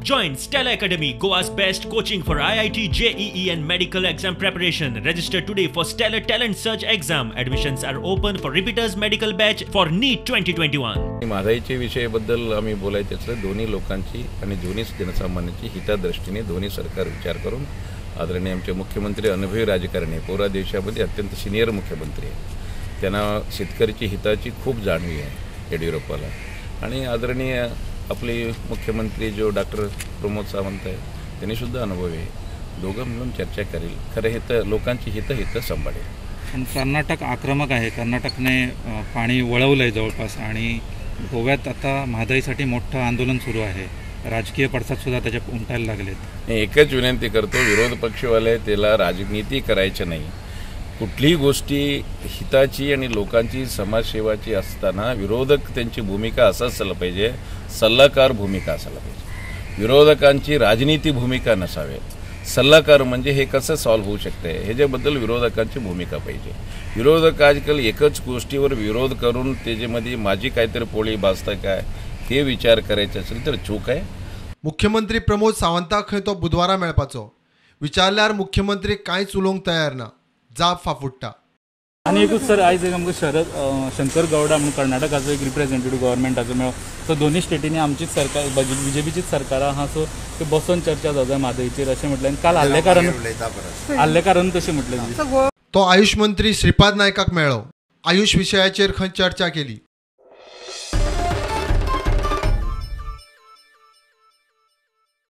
Join Stellar Academy, Goa's best coaching for IIT, JEE, and medical exam preparation. Register today for Stellar Talent Search exam. Admissions are open for repeaters medical batch for NEET 2021. म्हादईच्या विषयाबद्दल आम्ही बोलायचं असलं, दोन्ही लोकांची आणि दोन्ही जनसामान्यांची हितादृष्टीने दोन्ही सरकार विचार करून, आदरणीय आमचे मुख्यमंत्री अनुभवी राजकारणी, पुरा देशामध्ये अत्यंत सिनियर मुख्यमंत्री आहे, त्यांना शेतकऱ्याची हिताची खूप जाणीव आहे येडियुरप्पाला, आणि आदरणीय आपले मुख्यमंत्री जो डॉक्टर प्रमोद सावंत आहे त्यांनीसुद्धा अनुभवी आहे. दोघं मिळून चर्चा करेल, खरं हित लोकांची हित हित सांभाळेल. पण कर्नाटक आक्रमक आहे. कर्नाटकने पाणी वळवलं आहे जवळपास आणि गोव्यात आता म्हादईसाठी मोठं आंदोलन सुरू आहे. राजकीय पडसाद सुद्धा त्याच्या उमटायला लागलेत. मी एकच विनंती करतो, विरोध पक्षवाले त्याला राजनीती करायची नाही. कुठलीही गोष्टी हिताची आणि लोकांची समाजसेवाची असताना विरोधक त्यांची भूमिका असं असायला पाहिजे, सल्लागार भूमिका असायला पाहिजे. विरोधकांची राजनीती भूमिका नसावे. सल्लागार म्हणजे हे कसं सॉल्व्ह होऊ शकते ह्याच्याबद्दल विरोधकांची भूमिका पाहिजे. विरोधक आजकाल एकच गोष्टीवर विरोध करून त्याच्यामध्ये माझी काहीतरी पोळी भाजतं काय हे विचार करायचे असेल तर चूक आहे. मुख्यमंत्री प्रमोद सावंताक खंय तो बुधवारा मेळपाचो. विचारल्यार मुख्यमंत्री कांयच उलोवंक तयार ना, जाप फाफुडटा. आनी एकूच सर, आयज एक आमकां शरद शंकर गौडा म्हणून कर्नाटकाचो एक रिप्रेझेंटेटिव्ह गव्हर्मेंटाचो मेळ्ळो. सो दोन्ही स्टेटींनी आमचीच सरकार, बीजेपीचीच सरकारां आहा, सो ते बसोन चर्चा जावं जाय म्हादयचेर अशें म्हटलें. आनी काल आर्लेकारान तशें म्हटलें. तो आयुष मंत्री श्रीपाद नायकाक मेळ्ळो. आयुष विशयाचेर खंय चर्चा केली.